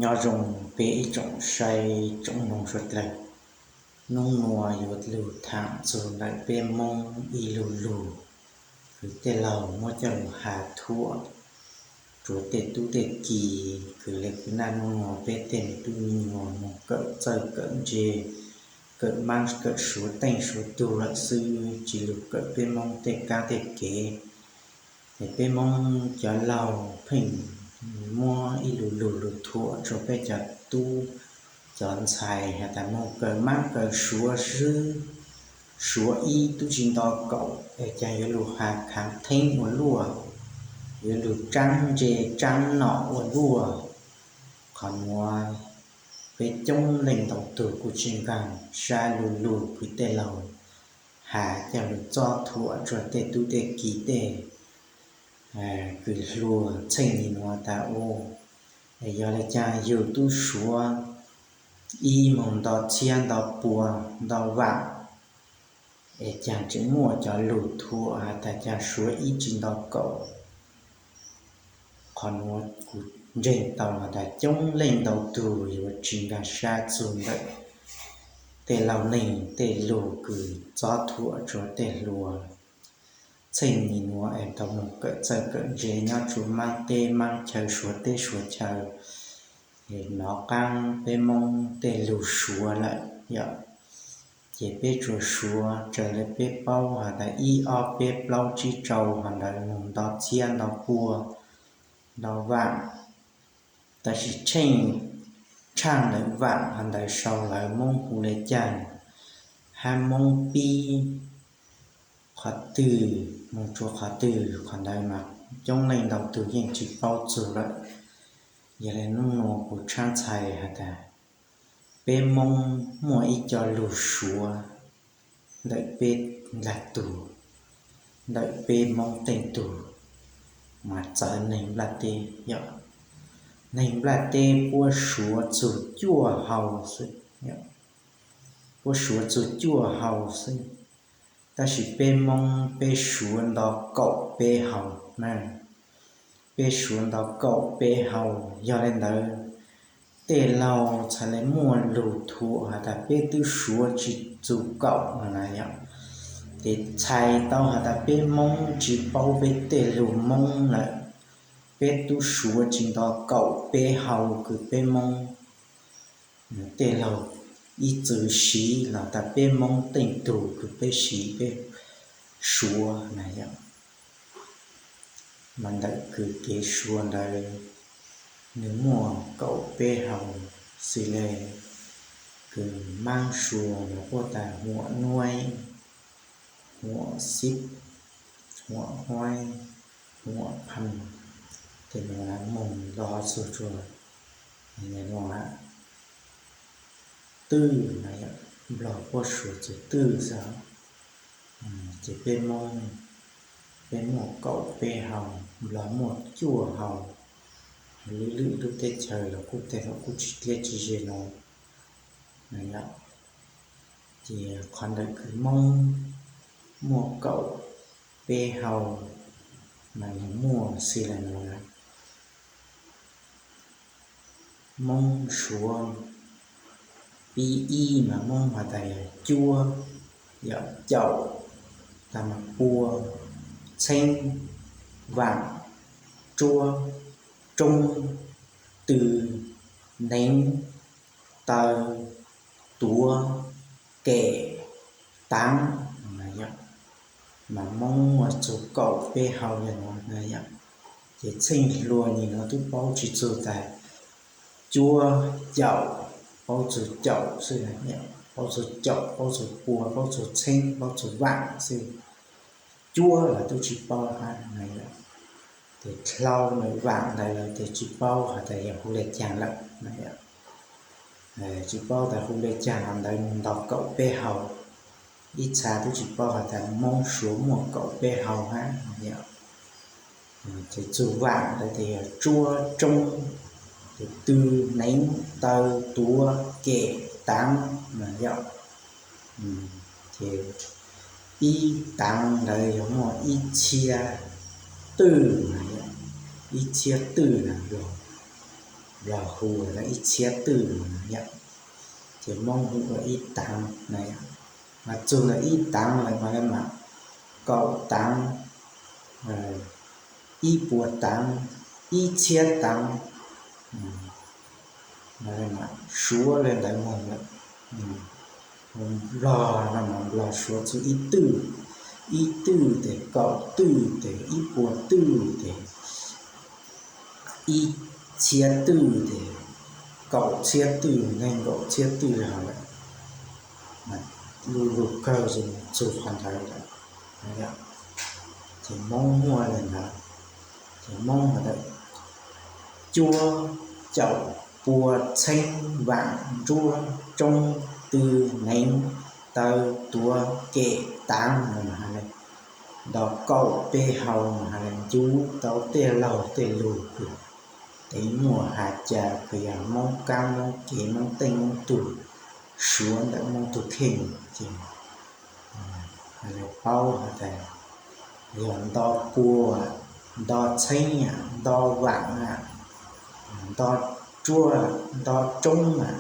Nyob zoo peb ib tsoom saib tsoom mloog suav dlawg. Hnub nuav yuav lug thaam txug ntawm peb Moob ib lu lug kws tej laug muab coj lug has thuam rua tej tub tej ki, kws le kws naj nub nuav peb tej me tub me nyuam moog kawm txawj kawm ntse, kawm maab kawm suav teej suav tug lawm xwb, tsi lug kawm peb Moob tej kaab tej kev. Es peb Moob cov laug pheej muab ib lu lug lug thuam rua peb cov tub cov ntxhais has tas moog kawm maab kawm suav xwb, suav ib tub tsi nto kaum es caag yuav lug has khaav theeb ua luaj, yuav lug tsaab ntse tsaab nom ua luaj. Qhov nuav peb coob leej ntau tug kuj tsi nkaag sab lu lug kws tej laug has coj lug txob thuam rua tej tub tej ki tej kws hluas txheej nim nuav tas u, es yog le caag yug tub suav ib moog nto txhiab nto pua nto vaam, es caag tseem muaj cov lug thuam has tas caag suav ib tsi nto kaum. Qhov nuav kuv ntseeg tau has tas coob leej ntau tug yuav tsi nkaag sab txug ntawm tej laug neeg tej lug kws txob thuam rua tej hluas txheej nim nuav es tau moog kawm txawj kawm ntse nyob rua maab teb maab chaw suav teb suav chaw. Es nov qaab peb Moob tej lug suav lawm yom, ces peb tsuas suav raws le peb paub has tas ib ob peb plaub tsib rau hov ntawd moog nto txhiab nto pua nto vaam. Tab sis tsheej tshaaj ntawm vaam hov ntawd sau lawv Moob hu le caag, hab Moob pib qhov twg moog rua qhov twg, qhov ntawd mas coob leej ntau tug yeej tsi paub txug lawm. Yog le nub nuav kuv tshaab txhais has tas peb Moob muaj ib co lug suav ntawm peb nplaag tug, ntawm peb Moob teej tug mas txawv neeg nplaj teb yom. Neeg nplaj teb puab suav txug cuaj hau xwb, puab suav txug cuaj hau xwb. Tab sis peb Moob peb suav nto kaum peb hau na, peb suav nto kaum peb hau. Yog le ntawd tej laug txhad le muaj lug thuam has tas peb twb suav tsi txug kaum no na yom. Ces txhais tau has tas peb Moob tsi paub peb tej lug Moob lawm, peb tub suav tsi nto kaum peb hau kws peb Moob. Tej laug ib txwm siv los tas peb Moob teej tug kws peb siv peb suav na yom. Mas ntawm kws kev suav ntawd nws muaj kaum peb hau xws le kws maab suav mas puab tas huam nuaib, huam xib, huam huaib, huam phaj, ces nws moog nto txug rua twj, Nplog puab suav txug twj xwb. Ces peb Moob, peb muaj kaum peb hau, Nplog muaj cuaj hau. Lwm lwm lub teb chaws los kuj tej zaum kuj tsis dliab tsis ze no. Ces qhov ntawm kws Moob muaj kaum peb hau mas nws muaj xws le no na. Moob suav, pib ib mas Moob has tas yog cuab, yog caum, tag mas pua, txheeb, vaam, tsuab, tsoob, tw, neev, taw, tuav, kem, taav. Mas Moob muaj txug kaum peb hau le nuav na yom. Ces txheej hluas nim nuav twb paub tsis txug tas cuab, caum, paub txug caum xwb, paub txug caum, paub txug pua, paub txug txheeb, paub txug vaam xwb. Cuab los twb tsis paub hab na yom. Ces dlhau ntawm vaam ntawd lawm ces tsis paub has tas yog hu le caag lawm na yom. Tsis paub tas hu le caag, qhov ntawd nws nto kaum peb hau. Ib txha twb tsis paub has tas Moob suav muaj kaum peb hau hab yom. Ces txug vaam ntawd ces yog tsuab, tsoob, ces tw, neev, taw, tuav, kem, taav mas yom. Ces ib taav ntawd yog muaj ib txhiab twj na, ib txhiab twj na yog. Nplog hu ua ib txhiab twj no yom, ces Hmoob hu ua ib taav na yom. Mas txug ntawm ib taav lawm mas li mam kaum taav, ib puas taav, ib txhiab taav, Suav li ntawd mas lawm. Nplog no mas Nplog suav txug ib twj, ib twj tes kaum twj tes ib puas twj tes ib txhiab twj tes kaum txhiab twj, nees nkaum txhiab twj li hov lawm. Lub lug kawg txug qhov ntawd lawm. Ces Hmoob muaj li ntawd, ces Hmoob has tas cuab caum pua txheeb vaam nruab tsoob tw neev taw tuav kem taav no mas has le nto kaum peb hau mas has le ncuv tau tej laug tej lug kws teev muaj has cas kws yog Moob kaab Moob kev Moob teej Moob tug, suav ntawm Moob tug kheej ces has le paub has tas yog nto pua, nto txheeb, nto vaam, nto ruab, nto tsoob,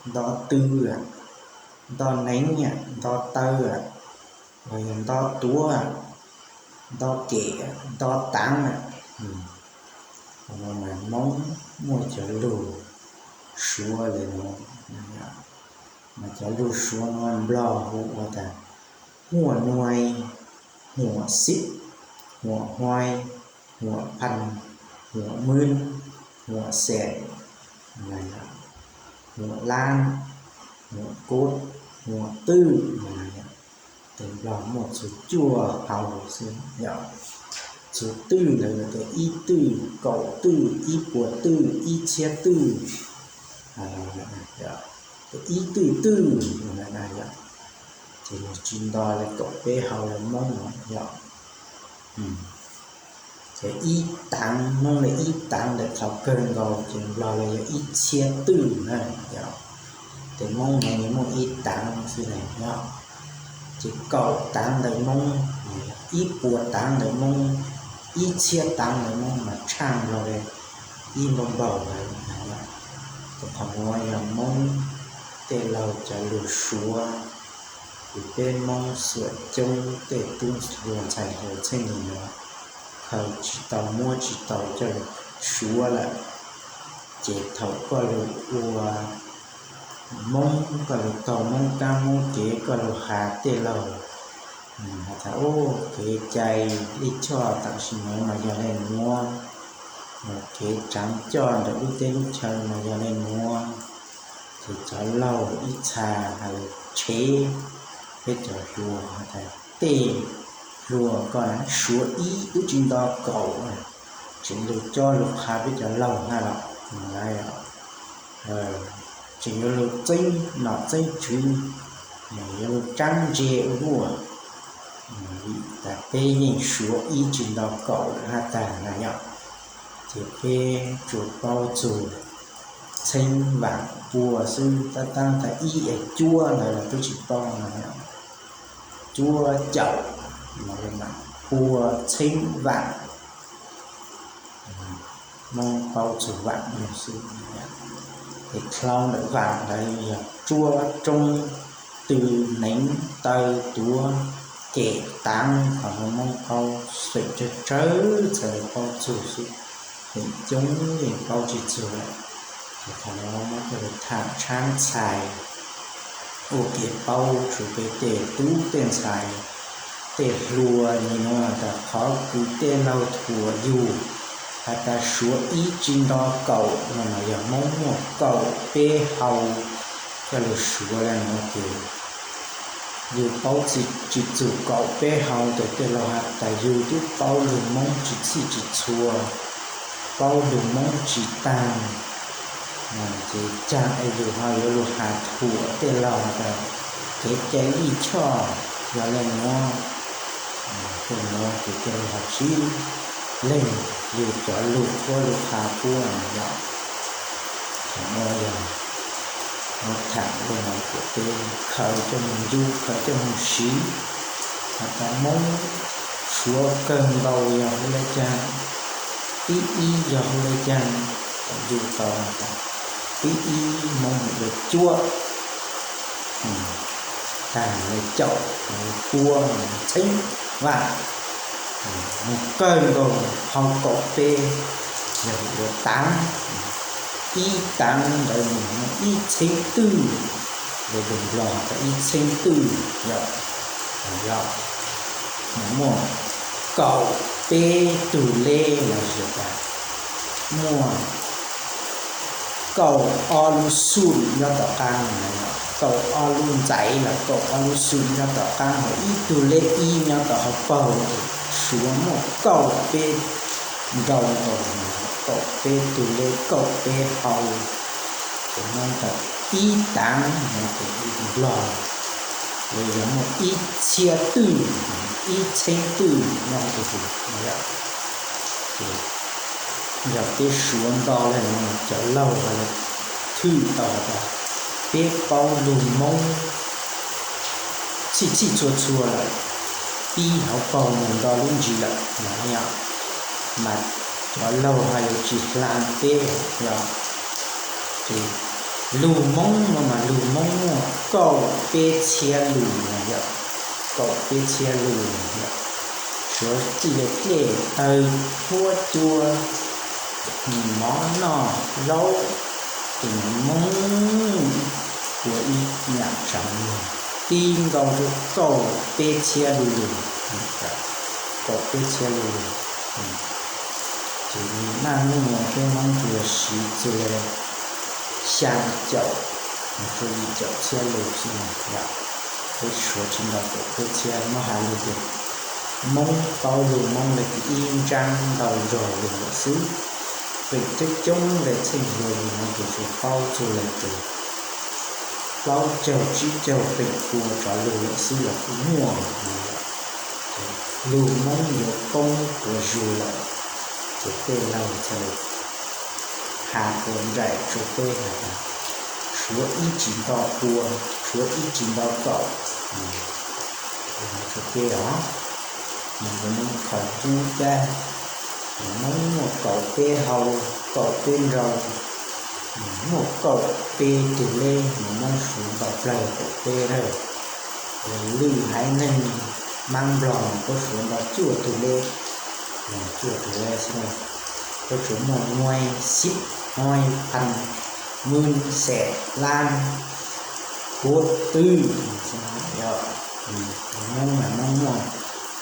nto tw, nto neev, nto taw, los yog nto tuav, nto kem, nto taav. Qhov no mas Moob muaj cov lug suav li no, mas cov lug suav no Nplog hu ua tas huam nuai, huam xib, huam huai, huam phan, huam mwb, huam xees, huam laab, huam kub, huam twj. Tes Nplog muaj txug cuaj hau xwb yom. Txug twj lawm tes ib twj, kaum twj, ib puas twj, ib txhiab twj, ib twj twj, ces tsis nto li kaum peb hau li Moob no yom. Ces ib taav, Moob li ib taav ntawm qhov kawg nkaus ces Nplog li yog ib txhiab twj na yom. Tes Moob ne muaj ib taav xwb na yom. Ces kaum taav ntawm Moob, ib puas taav ntawm Moob, ib txhiab taav ntawm Moob mas tshaj Nplog li ib npaug npaug lawm na yom. Ces qhov nuav yog Moob tej laug cov lug suav, kws peb Moob xuam coob tej tub hluas ntxhais hluas txheej neeg nuav khaws tsis tau muab tsis tau coj lug suav lawm. Ces thaum koj lug ua Moob, koj lug taug Moob kaab Moob kev, koj lug has tej laug has tas, u, kev cai lij choj tam sim nuav mas yog le nuav, kev tsaav coj ntawm lub teb lub chaw mas yog le nuav. Ces cov laug ib txha has le tshev peb cov hluas has tas, tej hluas koj na suav ib twb tsis nto kaum, tseem lug cob lug qha peb cov laug na los, tseem yuav lug txeeb nom txeeb tswv, yuav lug tsaab ntse ua luaj, vim tas peb yeej suav ib tsis nto kaum lawm has tas na yom. Ces peb tsuas paub txug txheeb vaam pua xwb, tab taab tas ib es cuab ntawd los twb tsis paub no. Cuab caum, pua txheeb vaam, Moob paub txug vaam xwb. Es dlhau ntawm vaam ntawd yog ruab roob tw neev taw tuav kem taav, qhov no Moob paub xeem tsawg tsawg txhais paub txug xwb, feem coob yeej paub tsis txug lawm. Ces qhov no muab coj lug tham tshaab txhais ua kev paub tsua peb tej tub tej ntxhais, tej hluas nim nuav tas qhov kws tej laug thuam yug has tas suav ib tsis nto kaum no mas yog Moob muaj kaum peb hau coj lug suav le nuav ces yug paub tsis txug kaum peb hau tes tej laug has tas yug twb paub lug Moob tsis txhij tsis txhua, paub lug Moob tsis taag, ces caag es yug ho yuav lug has thuam tej laug tas kev cai lij choj yog le nuav. Tej nuav ces tej laug ho tsis leeg yug cov lug qhuab lug qha puab no yom. Thaum no yog muab tham le nuav kuas peb khaws coj moog yug, khaws coj moog siv, has tas Moob suav kawg nkaus yog hu le caag, tib ib yog hu le caag, Yug tau pib ib Hmoob mus dua cuab, tag mus dua caum, pua, txheeb vam, mus kawg nkaus hauv kaum peb, yog mus dua taav, ib taav ntawd mus muaj ib txheeb twj, lus Nplog tias ib txheeb twj, yog, yog, mus muaj kaum peb tug leb los sis muaj kaum ob lub xum nyob tom qab, kaum ob lub ntxaiv los kaum ob lub xum nyob tom qab, ho ib tug leb ib nyob tom hauv paug. Suav muaj kaum peb nrau nkaus, kaum peb tug leb kaum peb hau, ces muab tau ib taav, Nplog, yog muaj ib txhiab twj, ib txheeb twj nyob hauv tus tus. Yog peb Suav nto leej no cov laug hais los thwj tau hais tias peb paub lug Moob txhij txhij txhua txhua lawm, pib hauv paug mus nto lub ntsis lawm no, mas cov laug hais yuav tsis hla peb. Yog ces lug Moob no mas lug Moob muaj kaum peb txhiab lus no, yog kaum peb txhiab lus no. Suav txij li dlej tawg huab cua, mov noj zaub, ces Moob ua ib nyuag tsav muag tib nkaus rau kaum peb txhiab lus, kaum peb txhiab lus. Ces naj nub no peb Hmoob tsuas siv txug li xya caum mus rau yim caum txhiab lus xwb. Peb Suav tsis nto kaum peb txhiab, muab hais li tias Moob paub lug Moob li tias ib ntsaab ntau zog lug lawm xwb. Feem coob coob li txheej hluas yug no ces tsuas paub txug li tias plaub caug tsib caug feem pua tsov lug lawm xwb los kuj muaj. Lug Moob yuav poob puas zuag lawm, ces tej laug txhaj li has ua nraim rua peb has tas, Suav ib tsis nto pua, Suav ib tsis nto kaum. Rua peb os, nws Moob khaws dub dab, Moob muaj kaum peb hau, kaum peb nrau, muaj kaum peb tug leb, nws Moob Suav nto plawg kaum peb lawm. Lwm haiv neeg Mab Nplog puab Suav nto cuaj tug leb, cuaj tug leb xwb, puab tsuas muaj nguaib xib, nguaib phan, mub xees lab, puab twb, Moob mas Moob muaj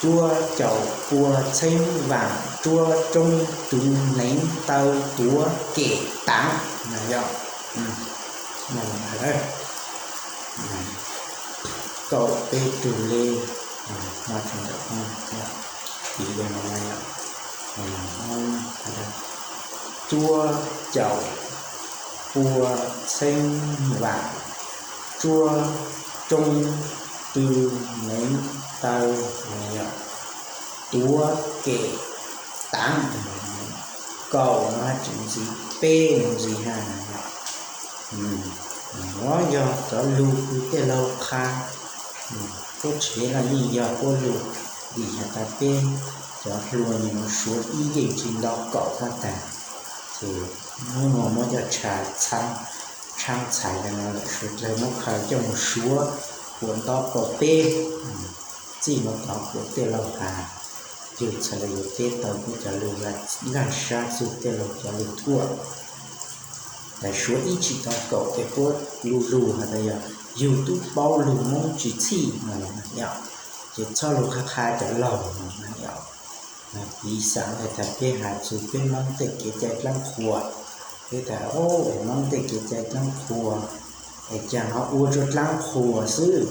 cuab caum pua txheeb vaam ruab roob tuv neev taw tuav kem taav na yog. Kaum peb tug leb, cuab caum pua txheeb vaam ruab roob tw neev taw tuav kem taav. Kaum no tseem ntxiv, peb no ntxiv na. Nuav yog cov lug kws tej laug qha, puab tsev los yeej yog puab lug, vim has tas peb cov hluas nws Suav ib yeej tsis nto kaum hab tag. Ces hnub no muab cov tshaaj txhais no lawm, suav dlawg muab khaws coj mus suav kuas nto kaum peb. Txij no tod kuas tej laug has, yug txhaj le yuav teb tau puab cov lug, nkag sab txug tej laug cov lug thuam. Tas suav ib tsis nto kaum ces puab lug lug has tas yog yug tub paub lug Moob tsis txhij no, ces txhob lug qha qha cov laug no. Piv xam has tas peb has txug peb Moob tej kev cai dlaab qhuas, peb tas Moob tej kev cai dlaab qhuas, es caag ho ua rua dlaab qhuas xwb,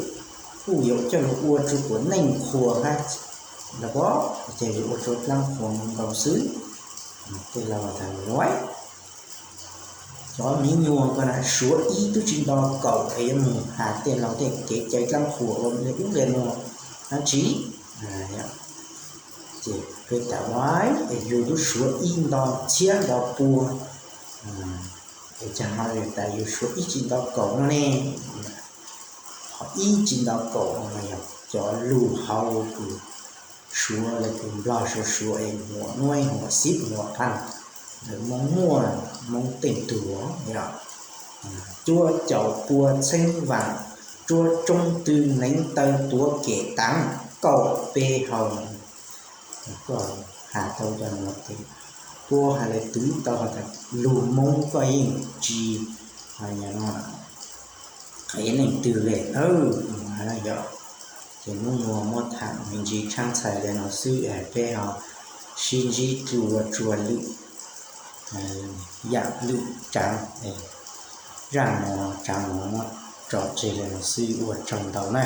kuj yuav coj lug ua rua kuas neej qhuas hab, los puab caag yuav ua rua dlaab qhuas nkaus xwb. Tej laug tas luav, cov miv nyuas ko na suav ib tub tsis nto kaum es yuav moog has tej laug tej kev cai dlaab qhuas ua le ub le nuav dlaab tsi? Ces peb tas luav, es yug tub suav ib nto txhiab nto pua, es caag ho tas yug suav ib tsis nto kaum no ne? Ho ib tsis nto kaum no yog cov lug hauv kws suav le kws nplog suav suav es huam nuaib huam xib huam phaaj, Ntawm Hmoob muaj Hmoob teej tug, cuaj caum pua txheeb vam, tsuab tsoob tw neev taw tuav kem taav, kaum pe hau. Koj has tau cov nuav tes, puab has le twv tau has tas lug Hmoob koj yeej tsis qev neeg twg le. Yog, ces hnub nuav muab tham me ntsis tshaab txhais le nuav xwb es peb ho sib ntsib dlua tsua lwm yaam lwm tsaav. Zaaj nuav tsaav nuav muab tso tseg le nuav xwb, ua tsaug ntau na.